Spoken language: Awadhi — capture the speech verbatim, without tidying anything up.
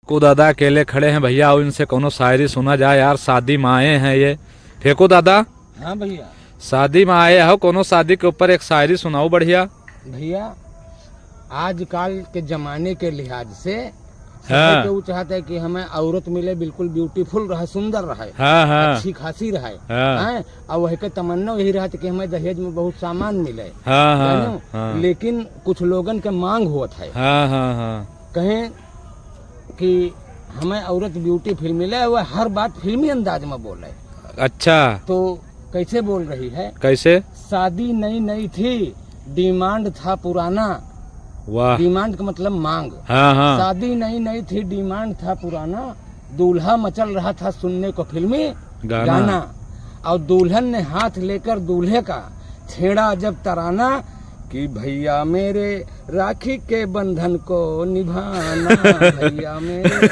फेंकू दादा अकेले खड़े हैं भइया, आओ इनसे कौनो शायरी सुना जाए यार, शादी मा आए हैं ये। फेंकू दादा, हाँ भइया। शादी मा आए हो, कौनो शादी के ऊपर एक शायरी सुनाओ बढ़िया। भइया, आजकल के जमाने के लिहाज से सभी हाँ। केहू चाहत है कि हमें औरत मिले, बिल्कुल beautiful रहे, सुंदर रहे, हाँ, हाँ। अच्छी खासी रहे, हाँ। हैं? और वही के तमन्ना यही रहत कि हमें दहेज में बहुत सामान मिले, हाँ, हाँ, जानो? हाँ। लेकिन कुछ लोगन के मांग होत है, हाँ, हाँ, हाँ। कहें कि हमें औरत beautiful मिले, वह हर बात फिल्मी अंदाज में बोले। अच्छा। तो कैसे बोल रही है? कैसे? शादी नई नई थी, demand था पुराना। वाह। Demand का मतलब मांग। हाँ, हाँ। शादी नई नई थी, demand था पुराना, दूल्हा मचल रहा था सुनने को फिल्मी गाना। गाना। और दुल्हन ने हाथ लेकर दूल्हे का छेड़ा जब तराना कि भैया मेरे राखी के बंधन को निभाना, भैया मेरे।